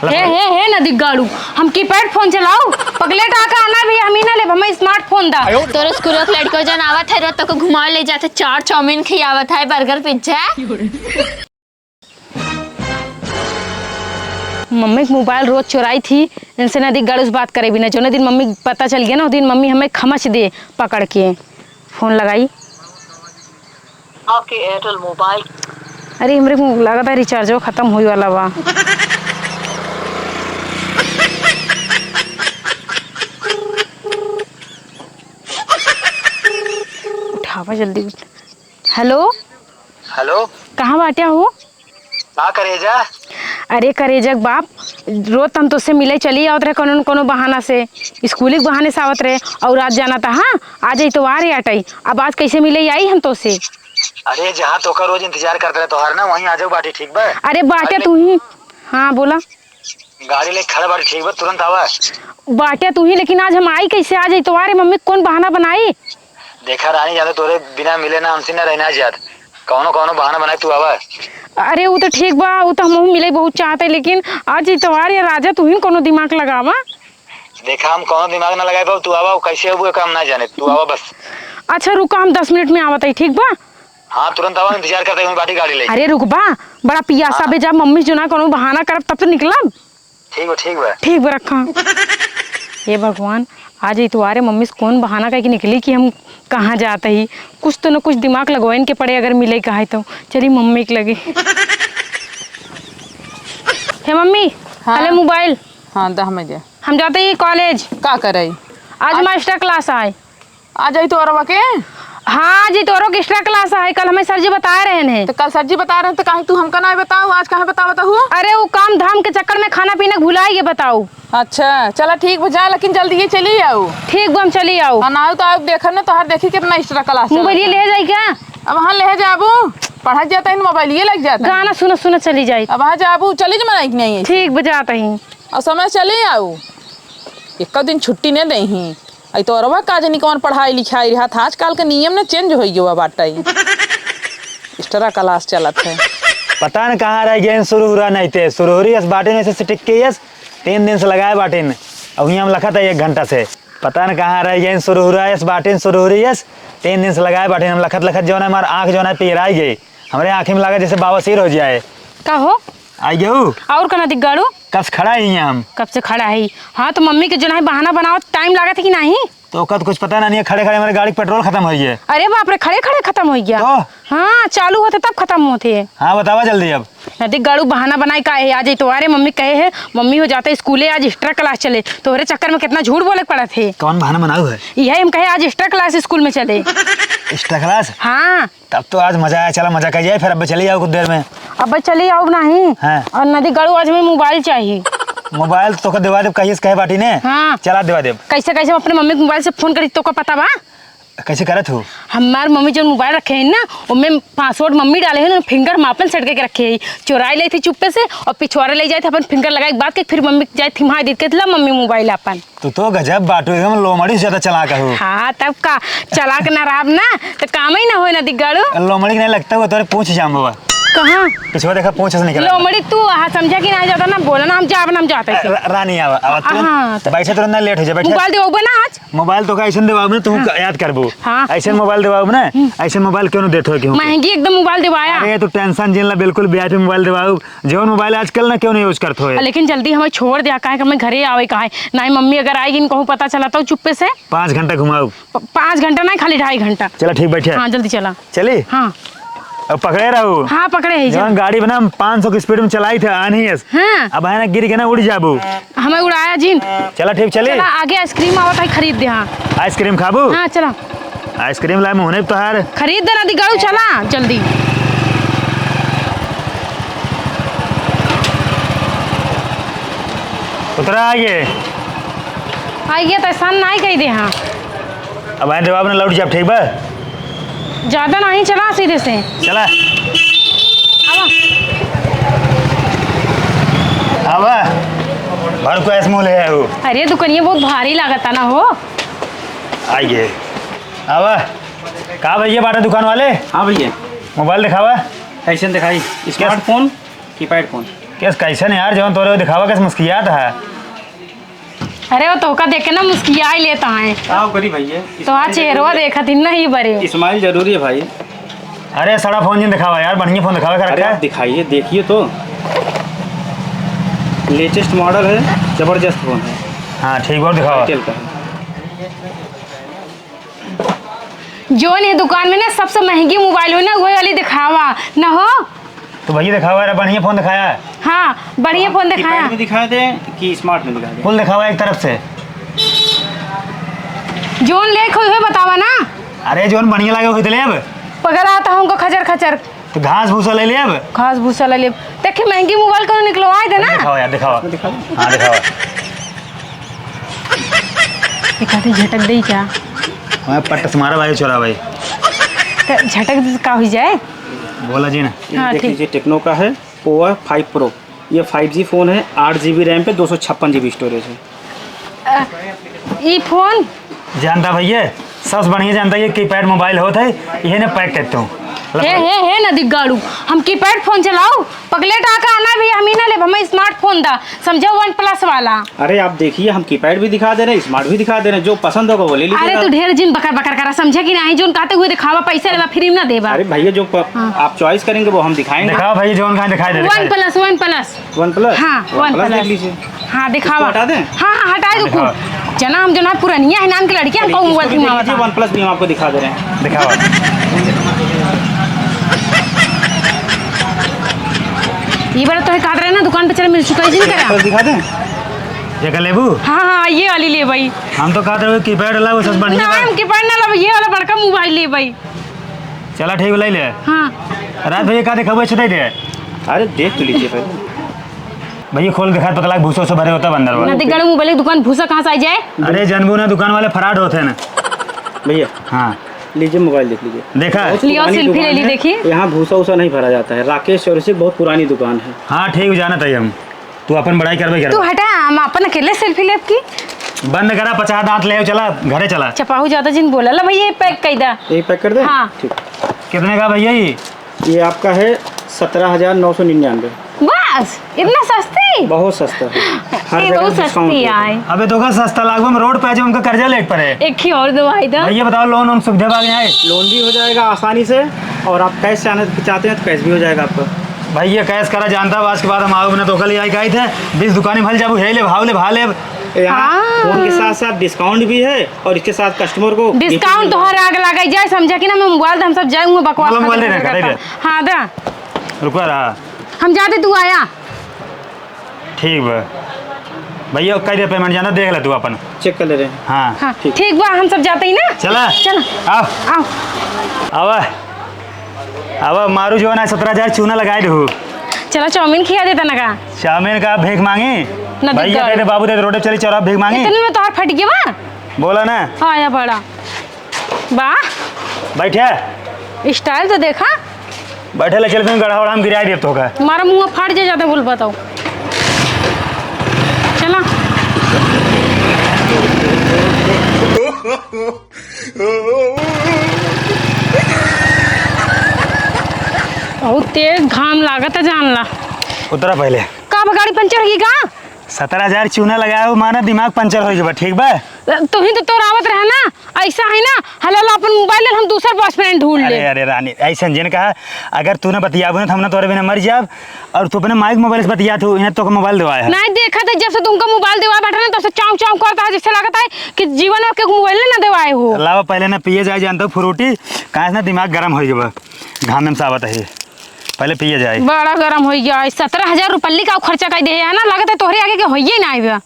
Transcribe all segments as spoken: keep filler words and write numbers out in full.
हे, हे, हे, नदी गाड़ू, हम keypad phone चलाऊ? पगलेट आका आना भी हम ही ना लेब, हमें smartphone दा। तोर स्कूल के लड़को जन आवत है, रोज तोको घुमावे ले जात है, चाट चाउमीन खियावत है, burger, pizza। मम्मी के mobile रोज चोराई थी, इनसे नदी गाड़ू से बात करे बिना। जौने दिन मम्मी के पता चल गया ना, उस दिन मम्मी हमें खमच दे पकड़ के। Phone लगाई। आपके Airtel mobile। अरे, हमरे को लागत है rechargeो खतम होई वाला बा। उठावा जल्दी। Hello। Hello। कहाँ बाट्या हो? का करेजा? अरे करेजा के बाप, रोज त हम तोसे मिले चली आवत रहे कोनो न कोनो बहाना से, स्कूल के बहाने से आवत रहे, और आज जाना था, हाँ, आज इतवार है अटई, अब आज कैसे मिले आई हम तोसे? अरे जहाँ तोका रोज इंतजार करत रहे तोहार ना, वहीं आ जाऊ बाटी, ठीक बा? अरे बाटे अगले तू ही, हाँ बोला। गाड़ी लेके खड़ा बाटी, ठीक बा, तुरंत आवा। बाटे तू ही, लेकिन आज हम आई कैसे? आज इतवार है, मम्मी कौन बहाना बनाई? देखा रानी, जाने तोरे बिना मिले ना हमसे ना रहना जात, कौनो कौनो बहाना बनाए तू आवा। अरे उ तो ठीक बा, उ तो हमहू मिले बहुत चाहते, लेकिन आज इतवार या राजा, तू ही कोनो दिमाग लगावा। देखा हम कौनो दिमाग ना लगाए पाऊ, तू आवा, कैसे अबू का हम ना जाने, तू आवा बस। अच्छा रुका, हम दस मिनट में आवत है, ठीक बा? हाँ तुरंत आवा, इंतजार करते हैं बाटी गाड़ी ले। अरे रुकबा, बड़ा पियासा हाँ। बे, जब मम्मी जो ना कोनो बहाना करब तब तो निकलब। ठीक बा, ठीक बा। ठीक बा, रखा। हे भगवान, आज इतवार है, मम्मी से कौन बहाना कइके निकली कि हम कहाँ जात ही? कुछ तो न कुछ दिमाग लगवाइन के पड़े, अगर मिले कहे तो। चली मम्मी के लगे। हे मम्मी, हाँ। हले mobile। हाँ, दह में दे। हम जाते ही college। का करई? आज आज master class आए। आज इतवारवा के? हाँ, आज इतवारो के extra class है, कल हमें सर जी बताए रहे हैं। तो कल सर जी बताए रहे हैं, तो काहे तू हमका ना बताओ, आज काहे बतावत हूँ? अरे, वो काम धाम के चक्कर में खाना पीना भुलाई गए, बताओ। अच्छा, चला ठीक बा, जा, लेकिन जल्दी ही चली आओ। ठीक बा, हम चली आओ। हाँ, ना हो तो आप देखब ना, तोहार देखी कितना extra class चलत मोबाइल ये है। ले जाई क्या? अब हाँ ले जाबू, पढ़ा जाता है, मोबाइल ये लग जाता है। गाना सुनो, सुनो, चली जाई। अब हाँ जाबू, चली जा, मनाई कि नहीं? ठीक बा, जाता ही। और समय चली आओ, एक दिन छुट्टी नहीं दे ही। आई तो अरवा का जनी कौन पढ़ाई लिखाई रहा था, आजकल के नियम ने change हो गया बाटे। Extra class चलत है। पता न कहाँ रह गए सुरहुरा नहीं थे, सुरहुरी अस बाटे नहीं से टिक के यस, तीन दिन से लगाए बाटे न। अब यहाँ हम लखत है एक घंटा से, पता न कहाँ रह गए सुरहुरा यस बाटे न, सुरहुरी यस, तीन दिन से लगाए बाटे न। हम लखत लखत जो ना हमार आँख जो ना पिराई गई, हमरे आँखें में लगा जैसे बवासीर हो जाए। का हो? आई गऊ? और कना दिख गाड़ू? कब से खड़ा ही हैं हम। कब से खड़ा है? हाँ, तो मम्मी के जो है बहाना बनावत time लागत है कि नहीं? तो ओकर तो कुछ पता ना नहीं है, खड़े खड़े हमारे गाड़ी के petrol खत्म हो गया। अरे बाप रे, खड़े खड़े खत्म हो गया? तो? हाँ, चालू होते तब खत्म होते। हाँ, बतावा जल्दी अब। ना दिख गाड़ू बहाना बनाए का है, आज इतवार है, मम्मी कहे है, मम्मी हो जाते स्कूले आज extra class चले, तोहरे चक्कर में कितना झूठ बोले के पड़त है। कौन बहाना बनाऊ है? यही हम कहे आज extra class स्कूल में चले। Extra class? हाँ। तब तो आज मजा आया, चला मजा कर जाए, फिर अब चली जाओ कुछ देर में। अब चली आओ नहीं। हाँ। और नदी गाड़ू आज हमें मोबाइल चाहिए। मोबाइल तो तोका देवा देब, कहिए से कहे बाटी ने। हाँ। चला देवा देब। कैसे कैसे हम अपने मम्मी के मोबाइल से फोन करी, तोका पता बा? कैसे करत हो? हमार मम्मी जो मोबाइल रखे हैं ना, उनमें password मम्मी डाले हैं ना, फिंगर हम अपन सेट करके रखे हैं। चुराई ले थी चुप्पे से और पिछवारे ले जाए थे अपन फिंगर लगाए के बाद के फिर मम्मी के जाए थिम्हा देत के ला मम्मी मोबाइल अपन। तू तो गजब बाटू, एकदम लोमड़ी से ज्यादा चालाक हो। हाँ, तब का, चालाक ना रहब ना, तो काम ही ना होए ना दिग्गाड़ू। लोमड़ी के नहीं लगता हुआ तोरे पूछ जाम बा। कहाँ? पिछवा देखा, पूछ से निकला। लोमड़ी तू, हाँ, समझा कि नहीं जाता ना, बोला ना, हम जाब ना, हम जाता ही। रा-, रानी आवा, आवा तुरंत। हाँ, तो बैठे तुरंत ना, लेट हो जाए, बैठे। मोबाइल देबो ना आज? मोबाइल तो का ऐसे देवाब ना, तू हाँ। याद करबो। हाँ। ऐसे मोबाइल देवाब ना, हम्म। ऐसे मोबाइल क्यों ना देत हो क्यों? महंगी एकदम मोबाइल देवाया। अरे, तू tension जिन ला, बिल्कुल VIP मोबाइल देवाब। जौन मोबाइल आजकल ना क्यों नहीं use करत होए। लेकिन जल्दी हमें छोड़ दिया, काहे कि हमें घरे आवे का है। नहीं, मम्मी अगर आएगी, इनको पता चला तो चुप्पे से। पाँच घंटा घुमाओ। प-, पाँच घंटा नहीं, खाली ढाई घंटा। चला, ठीक, बैठे। हाँ, जल्दी चला। चली? हाँ। अब पकड़े रहो। हाँ, पकड़े ही जौन जा। गाड़ी बना हम पाँच सौ की speed में चलाई थे, आनी है। हाँ। अब है ना, गिर के ना उड़ जाबू। हमें उड़ाया जिन। चला, ठीक, चली। चला, आगे ice cream आवत है, खरीद दे, हाँ। Ice cream खाबू? हाँ, चला। Ice cream लाए मुँह नहीं तोहार। खरीद देना दिगाड़ू, चला जल्दी। उतरा आगे। आइए तो एहसान नहीं कही दे, हाँ। अब आए जवाब ना लौट जाब, ठीक बा? ज्यादा नहीं, चला सीधे से। चला। आवा। आवा। भर को ऐस मुँह ले आए हो। अरे दुकनिया बहुत भारी लागता ना हो। आइए। आवा। का भैया बाटा दुकान वाले? हाँ भैया। मोबाइल दिखावा। कैसे दिखाई? Smart phone, keypad phone? केस कैसन यार, जौन तोरे दिखावा, केस मुस्कियात है। अरे, वो तोहका देख के ना मुस्किया ही लेता है। का करी भैया? तो हाँ, चेहरवा देखत ही नहीं बरे। Smile जरूरी है भाई। अरे, सड़ा फोन जिन दिखावा यार, बढ़िया फोन दिखावा, अरे, आप दिखाइए, देखिए तो। Latest model है, जबरदस्त फोन है। हाँ, ठीक, और दिखावा। Itel का है। जौन ये दुकान में ना सबसे महंगी मोबाइल हो ना, वही वाली दिखावा ना हो। तो भैया दिखावा, अरे बढ़िया फोन दिखाया। हाँ, बढ़िया फोन दिखाया। Keypad में दिखाए थे कि smart में दिखाए थे? कुल दिखावा एक तरफ से। जौन लेक हो, उहे बतावा ना। अरे जौन बढ़िया लागे, उहे तो लेब। पगला आता हमको खचर खचर। तो घास भूसा ले लेब। घास भूसा ले लेब। देखी महंगी मोबाइल कौनो निकलवाए दे ना। दिखावा यार, दिखावा। इसमें दिखा दो। हाँ, दिखावा। ये कहते झटक दे क्या? हमें पट्ट से मारा भाई, छोरा भाई। तो झटक दे तो का हुई जाए? बोला जी ना। ये हाँ, देख ठीक। लीजिए, Tecno का है Power five Pro। ये five G फोन है, आठ GB RAM पे, दो सौ छप्पन GB storage है। अ, ई फोन? जानता भैया, सबसे बढ़िया जानता, ये keypad मोबाइल होत है, इहे ने pack करता हूँ। हे, हे, हे, ना दिग्गाड़ू, हम keypad फोन चलाऊ? पगलेट आका आना भी हम ही ना लेब, हमें smart फोन दा, समझो, OnePlus वाला। अरे आप देखिए, हम keypad भी दिखा दे रहे हैं, smart भी दिखा दे रहे हैं, जो पसंद होगा वो ले लीजिएगा। अरे तू ढेर जिन बकर बकर करा, समझे कि नहीं? जोन कहते हुए दिखावा, पैसे लेवा, free में ना देवा। अरे भैया, जो प-, हाँ। आप choice करेंगे वो हम दिखाएंगे। दिखावा भैया, जोन कहाँ दिखाई दे, दिखाई दे। OnePlus, OnePlus। OnePlus? हाँ, OnePlus देख OnePlus। लीजिए। हाँ, दिखावा। इसको हटा दें? हाँ, हाँ, हटाए दो दिखावा। खूब। जना हम जो ना पुरनिया है नाम के लड़की, हम चलिए, कहूँ इसको भी देख लीजिए, OnePlus भी हम आपको दिखा दे रहे हैं। दिखावा। ये बार तो कहत रहे ना, दुकान पे चले, मिल चुका है, जिन करा। OnePlus दिखा दें? ये का लेबू? हाँ, हाँ, ये वाली ले भाई। हम तो कहत रहे keypad ला, वो सबसे बढ़िया ना, बा। हम keypad ना लब, ये वाला बड़का मोबाइल ले भाई। चला ठीक, ले ले। हाँ। रात भैया का देखाबू, अच्छा दे दे। अरे देख तो लीजिए पहले। भैया खोल दिखा, पता लग भूसा से भरे होता बंदर वाला। ना दिग्गाड़ू, मोबाइल की दुकान भूसा कहाँ से आ जाए? अरे जनबू ना, दुकान वाले fraud होते हैं ना। भैया। हाँ। लीजिए मोबाइल देख लीजिए। देखा? बहुत लियो पुरानी selfie ले दुकान ली, है। देखी। यहाँ भूसा वूसा नहीं भरा जाता है। राकेश चौरसिया बहुत पुरानी दुकान है। हाँ ठीक, जानत है हम। तू अपन बड़ाई करबे तू करबे। हटा, हम अपन अकेले selfie लेब की? बंद करा, पचास दांत ले चला, घरे चला। चपाहू ज्यादा जिन बोला। ला भैया, ये pack कर दा। यही pack कर दे? हाँ। ठीक। कितने का भैया ये? ये आपका है सत्रह हजार नौ सौ निन्यानवे। बस, इतना सस्ती? बहुत सस्ता है। हर ये जगह बहुत discount सस्ती है। आए। अबे तो का सस्ता लागबो, हम रोड पे आज हमका कर्जा लेके पड़े। एक ही और दवाई दा। भैया बताओ, loan वोन सुविधा बा कि नहीं? Loan भी हो जाएगा आसानी से, और आप cash से आना चाहते हैं तो cash भी हो जाएगा आपका। भैया cash करा जानता, आज के बाद हम आओ ना तो कल आई गई थे, बीस दुकानी भल जाबू, हे ले भाव ले, भाव ले। यहाँ हाँ। Phone के साथ साथ discount भी है और इसके साथ customer को gift भी discount तो मिलेगा। हर आग लगा जाए, समझा कि ना, मैं मोबाइल दे, हम सब जाए हुए बकवास मतलब मोबाइल दे खत्म दे, कर दे दे। हाँ, दा। रुको रहा। हम जाते, तू आया। ठीक बा। भैया, कह दे payment जाना, देख ले तू अपन। Check कर ले रहे हैं। हाँ। हाँ, ठीक। ठीक बा, हम सब जाते ही ना। चला। चला। आओ। आओ। आवा। आवा, मारू जो है ना, सत्रह हजार चूना लगाए दू। चला, चाउमीन खिया देता ना का? चाउमीन का भीख मांगी? ना भैया, दिक्कत। कह दे बाबू, दे दे, रोड पे चली, चौराहा भीख मांगी। इतने में तो हाथ फट गया बा। बोला ना। हाँ, या बड़ा। वाह। बैठे। Style तो देखा। बैठे ले चल, फिर गढ़ा वढ़ा हम गिराई देब तोहका। तुम्हारा मुंह फाट जाए, ज्यादा बोल बताओ। चला। बहुत तेज घाम लागत है, जान ला। उतरा पहले। का बा, गाड़ी पंचर होगी का? सत्रह हजार चूना लगाया हो, माना दिमाग पंचर हो गया, ठीक बा? तू ही तो तोरावत रहे ना, ऐसा है ना, हला ला अपन मोबाइल ले, हम दूसर boyfriend ढूंढ ले। अरे, अरे रानी, ऐसन जिन कहा, अगर तू ना बतियाबू ना, तो हम ना तोरे बिना मर जाब, और तू अपने माई के मोबाइल से बतियात हो, इन्हें तो मोबाइल देवाए है। नहीं देखा था, जब से तुमको मोबाइल देवाए बैठा ना, तब से चाव चाव करता है, जैसे लगता है कि जीवन में केहू मोबाइल ना देवाए हो। लावा, पहले ना पिए जाए, जानता हूँ, फ्रूटी, कहाँ से ना दिमाग गरम हो गया, घाम में सावत है। पहले पिए जाए। बड़ा गरम हो गया है। सत्रह हजार रुपल्ली का खर्चा कर दे है ना, लगता है तोहरे आगे के होइए ना आइबा।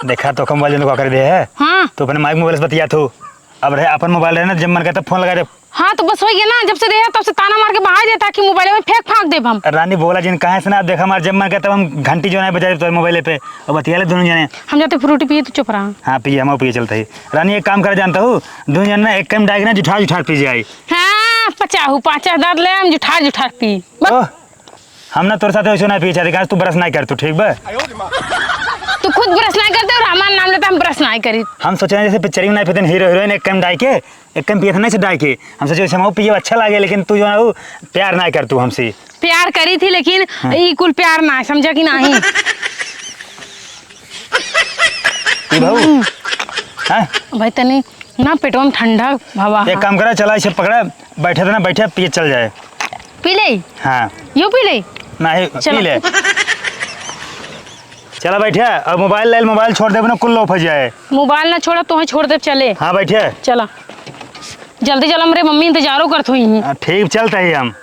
देखा तो कम वाले ने का कर दे है। हाँ। तो अपने माई के मोबाइल से बतिया थू। अब रहे अपन मोबाइल रहे ना, जब मन करे तब फोन लगा दे। हाँ, तो बस हो गया ना, जब से दे है तब से ताना मार के बहा देता कि मोबाइल में फेंक फांक देब हम। रानी बोला जिन, कहाँ से ना, अब देखा हमारे जब मन करे तब हम घंटी जो ना बजा दे तोरे मोबाइल पे, और बतिया ले दोनों जने। हम जाते फ्रूटी पिए, तू चुप रहा। हाँ पिए, हम पिए चलते ही। रानी एक काम कर जानता हूँ, दोनों जने ना एक काम डाइग ना जुठार जुठार पी जाए। हाँ, पचाहू पाँच हजार ले हम जुठार जुठार पी। बस। ओह, हम ना तोर साथे वैसे ना पी चाहते, काहे तू brush ना कर तू, ठीक बा? तू खुद ब्रश नाहीं करते और हमार नाम लेता, हम ब्रश नाहीं करी। हम सोचे जैसे पिक्चर में नाहीं फिरते हीरो हीरोइन एक कम डाई के, एक कम पिए थे नाहीं से डाई के। हम सोचे वैसे हम पिए अच्छा लागे, लेकिन तू जो है वो प्यार नाहीं कर तू हमसे। प्यार करी थी, लेकिन हाँ। ई कुल प्यार ना, समझा कि नहीं? ई भाऊ, हम्म। हाँ? भाई, तनी ना पेटवा में ठंडा हवा। एक काम करा, चला इसे पकड़ा, बैठे थे ना, बैठे, पिए चल जाए। पी ले? हाँ। यो पी ले? नहीं, चलो। पी ले। चला बैठे, अब मोबाइल ले, मोबाइल छोड़ देबे ना, कुल लो फंस जाए। मोबाइल ना छोड़ा, तोहे छोड़ देब, चले। हाँ, बैठे। चला। जल्दी चला, हमरे मम्मी इंतजारो करत होई। हाँ, ठीक, चलते ही हम।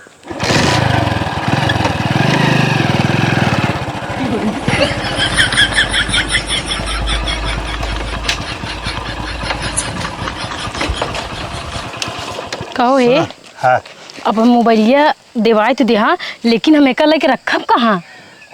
कहो हे, हाँ। अब हम मोबाइलिया देवाई तो देहा, लेकिन हम एका लेके रखब कहाँ?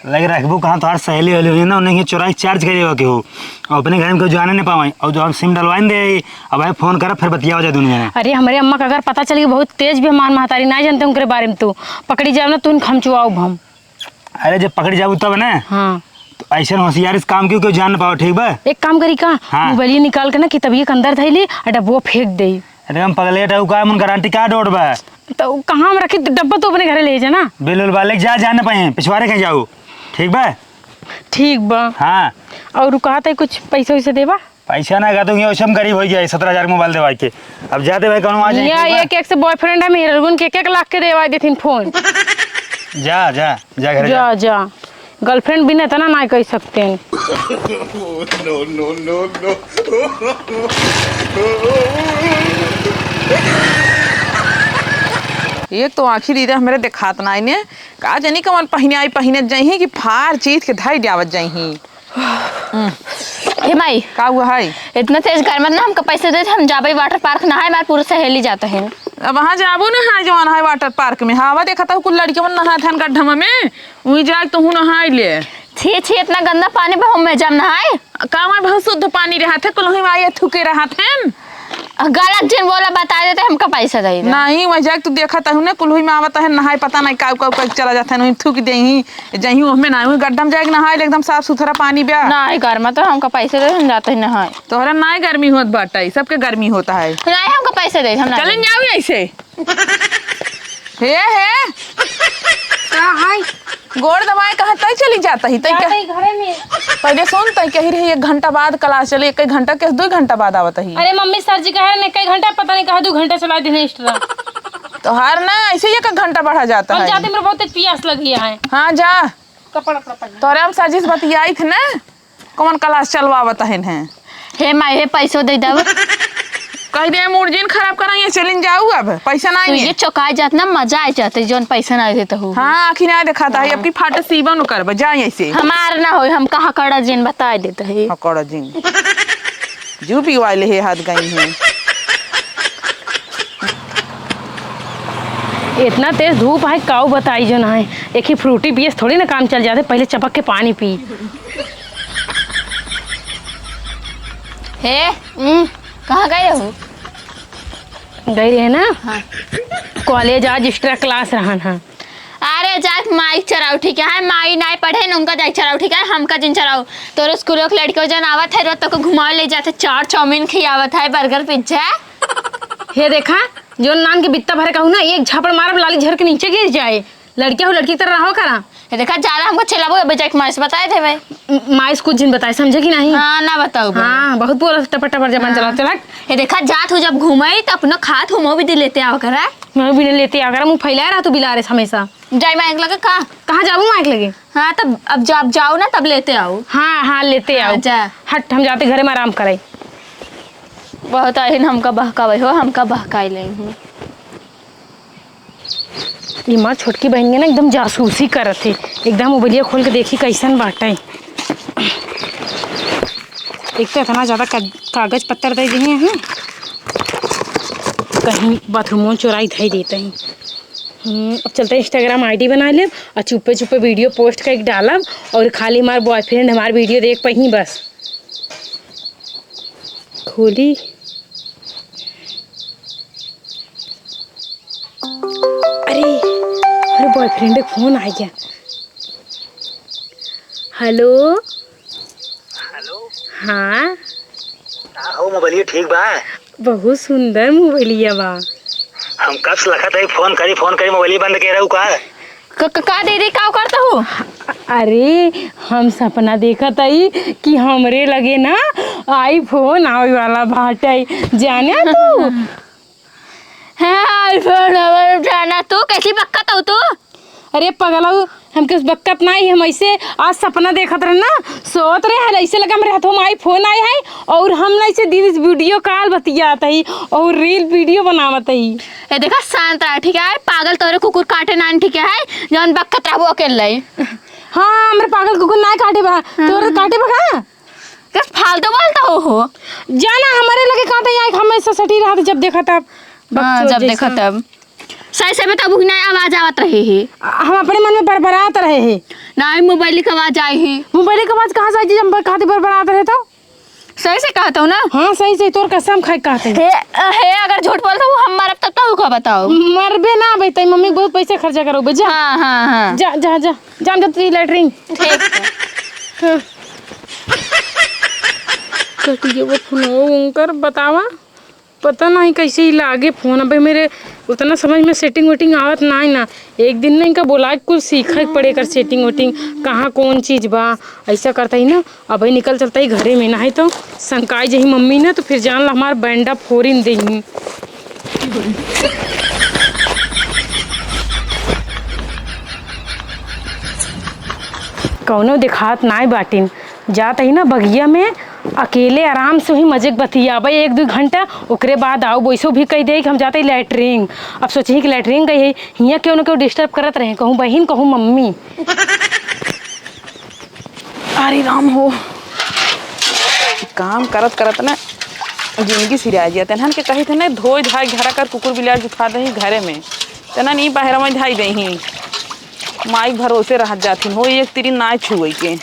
लेके रखबू कहाँ? तोहार सहेली होली हुई ना, उन्हें चुराई चार्ज करे हो केहू, और अपने घर में कोई जाने नहीं पावे, और जो हम सिम डलवाइन दे, अब भाई फोन करब, फिर बतियावा जाए दुनिया में। अरे, हमरे अम्मा का अगर पता चल गई, बहुत तेज भी हमार महतारी, ना जानते उनके बारे में, तू पकड़ी जाब ना, तू खमचुआउब हम। अरे, जब पकड़ी जाबू तब ना। हाँ। तो ऐसे होशियारी से काम क्यों, क्यों जान पाओ, ठीक बा? एक काम करी का, हाँ। मोबाइल निकाल के ना किताबिया के अंदर धइली और डब्बो फेंक दे। अरे, हम पगले टाऊ का, मन गारंटी का डोट बा? तो कहाँ हम रखी, डब्बा तो अपने घरे ले जा ना। बिल्कुल बा, लेके जा, जाने पाए, पिछवारे कहीं जाऊ, ठीक बा? ठीक बा। हाँ। और कहा था कुछ पैसा वैसा देबा? पैसा ना कहते हैं, वैसे हम गरीब हो गया, सत्रह हजार मोबाइल देवाई के। अब जाते भाई, कौन आ जाए, हियाँ ठीक बा? एक एक से बॉयफ्रेंड है मेरे, उनके एक एक लाख के देवाई देथिन फोन। जा, जा, जा घर जा। जा, जा। गर्लफ्रेंड बिना इतना ना कह सकते हैं। No, no, no, no। एक तो आँखी दीदा हमरे देखात ना इने, का जानी कवन पहिने आई, पहिने जइही कि फार चीज के धई जावत जइही। हम्म। हे माई, का हुआ है? इतना तेज गर्मी में ना हमका पैसे दे, हम जाबे वाटर पार्क नहाए, हमार पूरा सहेली जाता है। अब वहाँ जाबू ना है जवान है वाटर पार्क में, हवा देखत हूँ कुल लड़के मन नहात हन गड्ढा में, वहीं जाए तो हूँ नहाई ले। छी, छी, इतना गंदा पानी में हम में जाम नहाए। का हमार बहुत शुद्ध पानी रहत है, कुल वहीं आए थूके रहत हैं। गलत जिन बोला, बता देते, हमका पैसा दे दे। नहीं, वहीं जाके तू देखत हूँ ना, कुल वहीं में आवत है नहाए, पता नहीं काऊ काऊ करके चला जात है, वहीं थूक देही, जहीं ओहमे ना, वहीं गड्ढा में जाके नहाए ले, एकदम साफ सुथरा पानी बा। नहीं, गर्मा तो हमका पैसे दे, हम जाते ही नहाए। तोहरा नाय गर्मी होत बाटे, सबके गर्मी होता है। नहीं, हमका पैसे दे, हम ना चलन जाई। जाओ ऐसे। हे, हे। का है? गोड़ दबाए कहाँ तय चली जाता ही, तई जाते कह-, ही घरे में। पहले सुन, तई कही रही एक घंटा बाद क्लास चली, एक घंटा के दो घंटा बाद आवत ही। अरे मम्मी, सर जी कहे ने कई घंटा, पता नहीं कहा दो घंटा चला दिन extra। तोहार ना ऐसे ही एक घंटा बढ़ा जाता हम है। जाते, मेरे बहुत तेज पियास लगी है। हाँ, जा। कपड़ा, कपड़ा पहन। तोरे हम सर जी से बतियाई थे ना। कौन क्लास चलवावत हन हैं? हे माई, हे पैसो दे दब। कह दे, मूड जिन खराब करा, ये चलिन जाऊ अब, पैसा ना तो ये है। चौकाए जात ना, मजा आ जात, जौन पैसा ना देता हो। हाँ, आँखी ना दिखाता है, हाँ। अब की फाटे सीबन करब, जा ऐसे। हमार ना होई, हम कहाँ कड़ा जिन बताए देता है। हाँ, कड़ा जिन। जू पिवाए ले हे हाथ गई हैं। इतना तेज धूप है, काऊ बताई जो ना है। एक ही फ्रूटी पिए से थोड़ी ना काम चल जाते, पहले चपक के पानी पी। हे, हम्म। कहाँ गए हो? गई रहे ना। हाँ। कॉलेज आज extra class रहन है। अरे जात माई चराऊ ठीक है, माई नाय पढ़े न उनका जाई चराऊ ठीक है, हमका जिन चराऊ। तोरो स्कूलों के लड़के जन आवत है, रोज तोको घुमावे ले जाते, चाट चाउमीन खियावत है, burger pizza। हे देखा, जो नान के बित्ता भरे कहू ना, एक झापड़ मारब लाली झर के नीचे गिर जाए। लड़किया हो, लड़की की तरह रहो करा। ये देखा, ज्यादा हमको चिल्लाबो, अबे जाके माई से बताए देबे। म-, माई से कुछ जिन बताए, समझे कि नहीं? हाँ, ना बताऊ बे। हाँ, बहुत बोला टपर टपर जबान हाँ। चला, चला। ये देखा, जात हो जब घूमे, तो अपना खात हो, मो भी दे लेते आओ करा। मैं भी लेते आओ करा, मुँह फैलाए रहा तू बिलारे से हमेशा। जाई माई के लगे का? कहाँ जाबू माई के लगे? हाँ, तब अब जब जाओ ना, तब लेते आओ। हाँ, हाँ, लेते हाँ, आओ। जा। हट, हम जाते घरे में आराम करे। बहुत आहिन हमका बहकावे हो, हमका बहकाई ले हूँ। ये हमार छोटकी बहिन के ना एकदम जासूसी करत है, एकदम मोबाइलिया खोल के देखी कैसन बाटे। एक तो इतना ज्यादा का-, कागज पत्तर दे दिए हैं, कहीं बाथरूमों चोराई धई देते हैं। हम्म, अब चलते हैं Instagram ID बना लेब और चुप्पे चुप्पे video post करके डालब और खाली हमार boyfriend हमार video देख पाई बस। खोली। अरे, अरे boyfriend का फोन आ गया। Hello, हाँ। का हो, मोबाइलिया ठीक बा? बहुत सुंदर मोबाइलिया बा। हम कब से लखत हई फोन करी, फोन करी, मोबाइलिया बंद के रहू का? क-, क-, का दीदी, का करत हो? अरे, हम सपना देखत हई कि हमरे लगे ना iPhone आवे वाला बाटै, जाने तू? हाँ, iPhone आवे, जाना तू? कैसी बक्कत हो तू? अरे पगलऊ, हमके बक्कत नाई, हम ऐसे आज सपना देखत रहे ना, सोत रहे हल, ऐसे लगा हमरे हथवा में iPhone आए है और हम ना ऐसे दीदी से video call बतियात हई और reel video बनावत हई। ए देखा, शांत रहा, ठीक है? पागल तोरे कुकुर काटे नान, ठीक है? जौन बक्कत रहबो अकेले। हाँ, हमरे पागल कुकुर नाई काटे बा, तोरे काटे बा का? कस फालतू बोलत हो, हो? जाना हमरे लगे काटे आई, हमेशा सटी रहत, जब देखा तब। हाँ, बकचोद जब देखा जैसन। तब। सही से बताबू कि नाई आवाज आवत रहे है? आ, हम अपने मन में बरबरात रहे है। नाई, मोबाइल के आवाज आई है। मोबाइल के आवाज कहाँ से आई जी? हम बर-, खातिर बरबरात रहे तो? सही से कहत हो ना? हाँ, सही से, तोर कसम खाए कहत हई। हे, हे, अगर झूठ बोलत हो, हम मरब तब तो का बताओ? मरबे ना अबे, तई मम्मी बहुत पैसा खर्चा करोगे, जा। हाँ, हाँ, हाँ। जा, जा, जा, जा, हम जात हई लैट्रिन। ठीक। हाँ। कट गया वो फोन, वो उनकर बतावा। पता नहीं कैसे ही लागे फोन। अबे मेरे उतना समझ में setting वेटिंग आवत नाई ना। एक दिन ना इनका बोला के कुल सीखे के पड़े, एकर setting वेटिंग, कहाँ कौन चीज बा, ऐसा करत हई ना। अबे निकल चलत हई घरे में, नाहीं तो संकाई जही मम्मी ना, तो फिर जान ला हमार बैंडा फोरिन देही। कौनो देखात नाई बाटिन। जात हई ना बगिया में, अकेले आराम से वही मजे के बतियाबे एक दू घंटा, ओकरे बाद आउब। वैसो भी कह दे कि हम जात हई लैट्रिन। अब सोचही कि लैट्रिन गई है, हियाँ केहू न केहू disturb करत रहे, कहूँ बहिन, कहूँ मम्मी। अरे राम हो, काम करत करत ना जिंदगी सिराइ गया। तेनहन के कही थे ना, धोई धाई घरा कर कुकुर बिलार जुठा दही घरे में, तेनहन ई बहरवा धाई दही। माई भरोसे रहत जाथिन हो, एक तिरी नाई छुए के।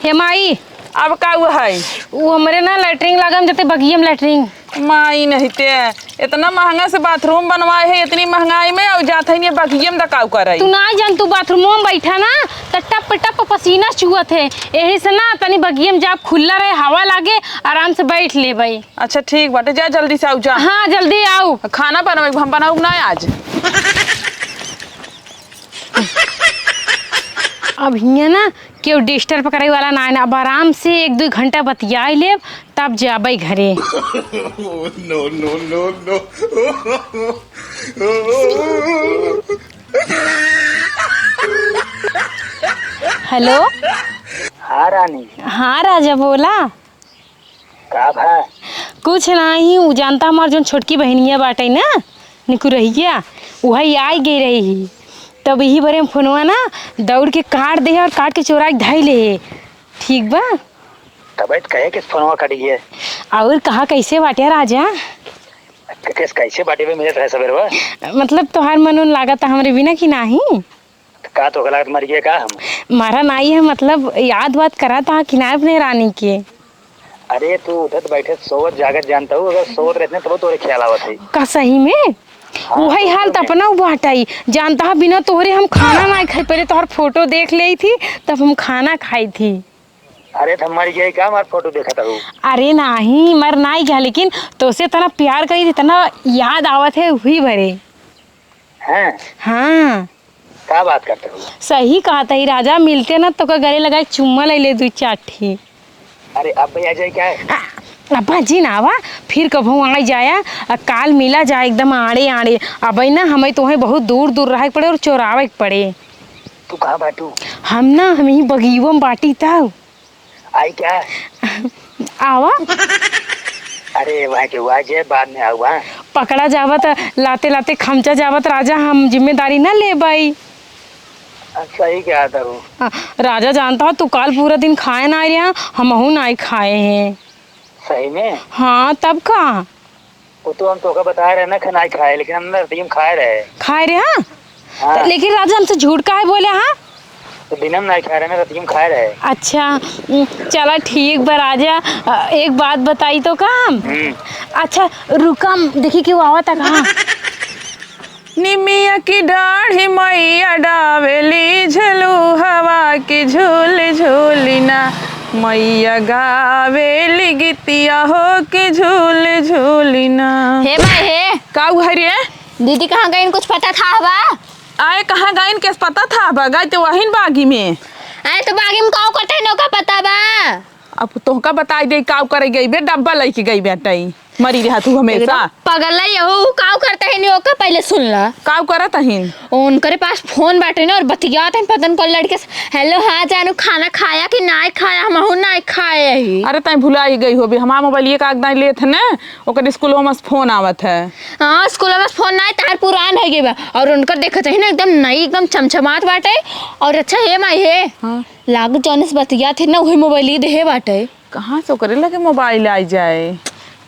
हे माई। अब का हुआ है? वो हमरे ना लैट्रिन लागल, हम जाते बगिया में लैट्रिन। माई नहीं ते, इतना महंगा से बाथरूम बनवाए है, इतनी महंगाई में, और जात है नहीं बगिया में दकाऊ करे। तू ना जान, तू बाथरूम में बैठा ना, त टप टप पसीना चुअत है, यही से ना तनी बगिया में जाब, खुला रहे, हवा लागे, आराम से बैठ लेबे। अच्छा ठीक बाटे, जा जल्दी से आऊ, जा। हाँ, जल्दी आऊ। खाना बनवे, हम बनाऊ ना आज। अब हियाँ ना केहू disturb करे वाला ना है ना, अब आराम से एक दू घंटा बतियाई लेब, तब जाबे घरे। No, no, no, no। हेलो। हाँ रानी। हाँ राजा, बोला। का भा? कुछ नाहीं, उ जानता हमार जौन छोटकी बहिनिया बाटे ना, निकुरहिया, उहइ आइ गइ रही ही। तब इही बरे में फोनवा ना दौड़ के काट देहे और काट के चोराइ के धइ लेहे। ठीक बा? तबे त कहे कि फोनवा कट गया। और कहा, कैसे बाटे राजा? कैसे, कैसे बाटे बे, मिलत रहे सबेरवा? मतलब तोहार मन उन लागत हमरे बिना कि नाहीं? त का तोहका लागत मरि गए का हम? मरा नाई है, मतलब याद वाद करत हा कि नाई अपने रानी के? अरे तू उठत बैठत सोवत जागत जानत हऊ, अगर सोवत रहत ना तबो तोरे ख्याल आवत है। का सही में? हाँ, उहइ हाल त अपना बाटइ, जानत हा बिना तोहरे हम खाना नाई खाई, पहिले तोहर फोटो देख लेई थी तब हम खाना खाई थी। अरे त हम मरि गए का, हमार फोटो देखत हऊ? अरे नाहीं, मर नाई गया, लेकिन तोसे इतना प्यार करी, इतना याद आवत है उही बरे। हैं? हाँ। का बात करत हऊ? सही कहत ही राजा, मिलते ना तोका गले लगाइ चुम्मा लइ ले दुइ चार ठी। अरे अब भइया जाए क्या है? आ, अब्बा जी ना आवा, फिर कभू आइ जाया, आ काल मिला जाए एकदम आड़े आड़े। अबइ ना हमइ तोहइ बहुत दूर दूर रहइ के पड़े और चोरावइ के पड़े। तू कहाँ बाटू? हम ना, हम इही बगियो में बाटी तउ। आई क्या? आवा। अरे, वहाँ के हुआ जे बाद में आऊ, हाँ। पकड़ा जावा त लाते लाते खमचा जावा त राजा, हम जिम्मेदारी ना लेबइ। अच्छा, सही कहत हऊ। हाँ, राजा जानत हा, तू काल पूरा दिन खाए नाई रहा, हमहू नाई खाए हैं। सही में? हाँ, तब का? वो तो हम तोका बताए रहे ना, खाना ही खाए, लेकिन हम ना रतिया में खाए रहे। खाए रहे, हाँ? हाँ। त लेकिन राजा हमसे झूठ काहे बोले, हाँ? तो दिन में नहीं खाए रहे ना, रतिया में खाए रहे। अच्छा, उम, चला ठीक बा राजा, अ, एक बात बताई तोका हम? हम्म। अच्छा, रुका, हम देखी केहू आवत का, हाँ? निमिया की डाढ़ी मैया डावेली झलुहा। के झूल झूलिना, मैया गावेली गीतिया हो के झूल झूलिना। हे माई हे। का उ है रे? दीदी कहाँ गइन, कुछ पता था बा? आए, कहाँ गइन, केस पता था बा? गइ त वहिन बागी में। आए, त बागी में काउ करत हइन, ओका पता बा? अब तोहका बताइ देइ, काउ करइ गइ बे, डब्बा लइके गइ बेटइ। मरी रहा तू हमेसा। एकदम पगला यहू, काउ करत हइन, ओका पहिले सुन ला। काउ करत हइन? उनकरे पास फोन बाटे न, अउर बतियात हइन, पता न कौन लड़के से, "हेलो, हाँ जानू, खाना खाया कि नाहीं खाया? हमहू नाहीं खाए ही।" अरे, तैं भुलाइ गइ होबे, हमार मोबाइल एक आग दाई लेत है न, ओकर स्कूलवा में से फोन आवत है। हाँ, स्कूलवा में से फोन नाहीं, तहार पुरान होइ गइ बा। अउर उनकर देखत हइन न, एकदम नई, एकदम चमचमात बाटे। अउर अच्छा, हे माई हे, हाँ। लाग जौन से बतियात हइन न, उहे मोबाइल देहे बाटे। कहाँ से ओकरे लगे मोबाइल आइ जाए?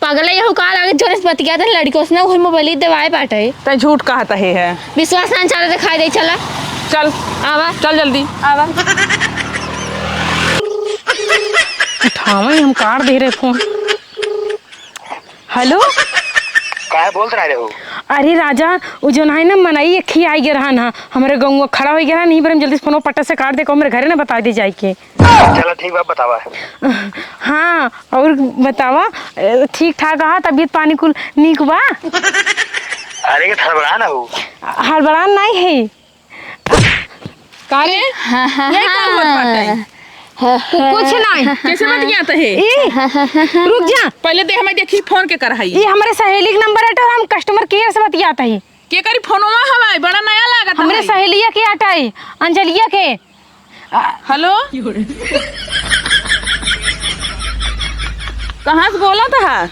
पागल है, यहू का लागे, जौन से बतियात हइन लड़िको से न, उहे मोबाइल देवाए बाटे। तैं झूठ कहत है, है। विश्वास नाहीं चला, देखाइ देइ, चला। चल। आवा। चल जल्दी। आवा। उठावइ, हम काट देहे रहे फोन। हेलो। काहे बोलत नाहीं रहे हो? अरे राजा, उ जौन है न, मनई एक ही आइ गए रहन ह, हमरे गउँवा खड़ा होइ गए रहन, यहीं पर हम जल्दी से फोनवा पट्टा से काट दे, कहू हमरे घरे न बताइ दे जाइ के। चला ठीक बा, बतावा। हाँ, अउर बतावा, ए, ठीक ठाक ह, तबियत पानी कुल नीक बा? अरे, के हड़बड़ा न हो। हड़बड़ान नाहीं है। का रे? हाँ, हाँ, ये का होत बाटे? हाँ। कु-, कुछ नाहीं। कैसे बतियात है? ई, रुक जा। पहिले दे, हमें देखी फोन केकर है। ई हमरे सहेली के नंबर हटे अउर हम customer care से बतियात ही। केकरी फोनवा हवाई? बड़ा नया लागत हमरे है। सहेलिया के हटाई, अंजलिया के। हेलो? कहाँ से बोलत ह?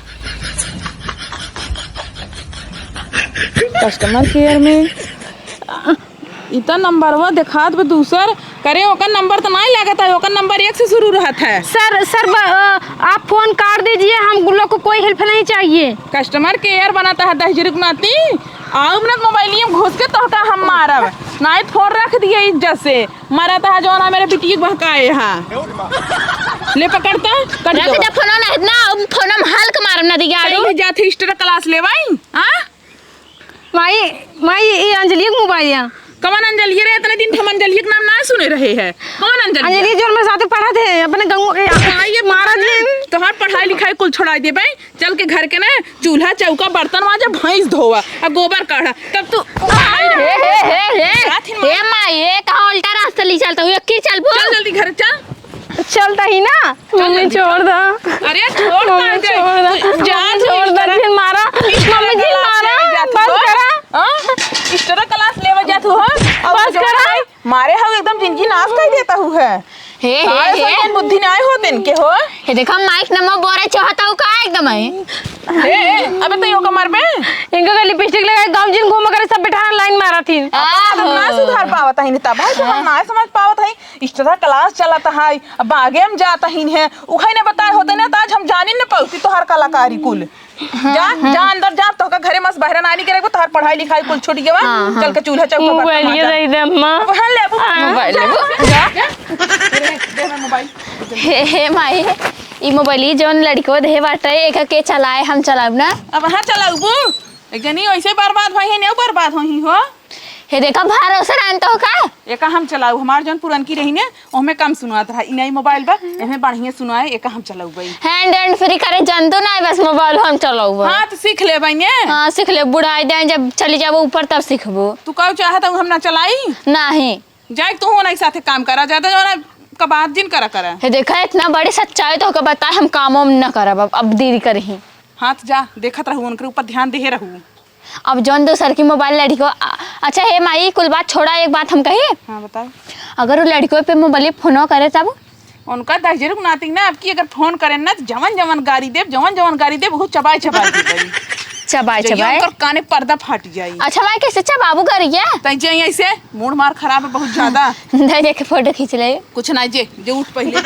Customer care में। ई त नंबरवा देखात बा दूसर। करे, ओकर नंबर त नाहीं लागत है, ओकर नंबर एक से शुरू रहत है। सर, सर, ब-, अ, आप फोन काट दीजिए, हम लोग को कोई help नहीं चाहिए। Customer care बनत ह दहिजरी के नाती। आउब न मोबाइलिया में घुस के तोहका हम मारब। नाहीं त फोन रख दिए इज्जत से। मरत ह जौन हमरे बिटिया के बहकाए ह। ले पकड़ त, कट रख गवा। दे फोन ना, इतना फोन हम हल्क मारब ना दिया। चल, जात ही extra class लेवाई, हाँ? माई, माई, ई अंजलिया के मोबाइल या। कवन अंजलिया रे? इतने दिन हम अंजलिया के नाम ना सुने रहे हैं। कवन अंजलिया? अंजलिया जो हमरे साथे पढ़त है, अपने गाँव के। हाँ, ये मारा जी। तोहार पढ़ाई लिखाई कुल छोड़ाइ देबे। चल के घर के ना चूल्हा चौका बर्तन माजा, भैंस धोवा, आ गोबर काढ़ा, तब तू हे, हे, हे, हे। साथ ही मार। हे माई, ये कहाँ उल्टा रास्ता ले चलता हूँ? ये की चल बोल। चल जल्दी घर चल। चलता ही ना। चल मम्मी, जल्दी, छोड़ चल। दा। अरे, छोड़ मम्मी, ना दे। छोड़ दा। तू जा, मम्मी, तू छोड़ दा, extra, फिर मारा। Extra मम्मी जी, class मारा। लेवे जात बस हो। करा। हाँ? Extra class लेवे जात हो, हाँ? अब बस जो करा। है, मारे हो एकदम जिंदगी नाश कर देता हूँ है। हे, हे, सारे हे। सज्जन बुद्धि नाय होते इनके हो। हे देखा, माइक नमो बोरे चाहता हूँ का एकदम है। हे, अबे तो यो कमर पे। इनका का lipstick लगाए, गाँव जिन घूम करे, सब बैठा line मारा थी। अपन आदत ना सुधार पावत है, तब है तो हम ना समझ पावत है। Extra class चलत है, अब आगे हम जात ही है, उखाई ने बताए होते ना, तो आज हम जानी न पावती तोहार कलाकारी कुल। हाँ, जा, हाँ। जा अंदर जा, तोहका घरे मस बहरा नानी के रखबो, तोहार पढ़ाई लिखाई कुल छूट गवा। हाँ, हाँ। चल के चूल्हा चौका बर्तन मोबाइलिया माजा। दे दे अम्मा। पहन ले अबू। हाँ। मोबाइल जा, लेबू। जा, जा। दे, दे हमें मोबाइल। हे, हे माई, ई मोबाइल ई जौन लड़को देहे बाटे, एका के चलाए, हम चलाउब ना। अब हाँ चलाउबू। एक जनी ऐसे बर्बाद होई है, नेउ बर्बाद होई हो। हे देखा, भरोसा रहन तो का? एका हम चलाउब, हमार जौन पुरनकी रही ने, ओहमे कम सुनात रहा। ई नई मोबाइल बा, एहमे बढ़िया सुनाए, एका हम चलउबई। Hand and free करे जानतो नाहीं, बस मोबाइल हम चलउबई। हाँ, तो सीख लेबई ने। हाँ, सीख ले, बुढ़ाई जाए, जब चली जाबो ऊपर तब सीखबो। तू का चाहत हूँ हम ना चलाई? नाहीं। जाए तू हमारे साथे काम करा, ज्यादा जो है ना, का बात जिन करा करा। हे देखा, इतना बड़ी सच्चाई तोहका बताए, हम काम वाम न करब, अब, अब दीदी करही। हाँ, तो जा, देखत रहू, उनके ऊपर ध्यान देहे रहू। अब जौन दोसर की मोबाइल लड़िको, आ, अच्छा हे माई, कुल बात छोड़ा, एक बात हम कही। हाँ, बताओ। अगर वो लड़िको पे मोबाइल फोनो करे तब? उनका दहिजरू के नाती ना, अब की अगर फोन करे ना, तो जवन जवन गारी देब, जवन जवन गारी देब, वो चबाए चबाए देबई। चबाए जइया चबाए? उनकर काने पर्दा फाट जाई। अच्छा माई, कैसे चबाबू गारी है? तई जइया ऐसे, मूड मार खराब है बहुत ज्यादा। दे देख के फोटो खींच ले। कुछ ना जे, जे उठ पहिले।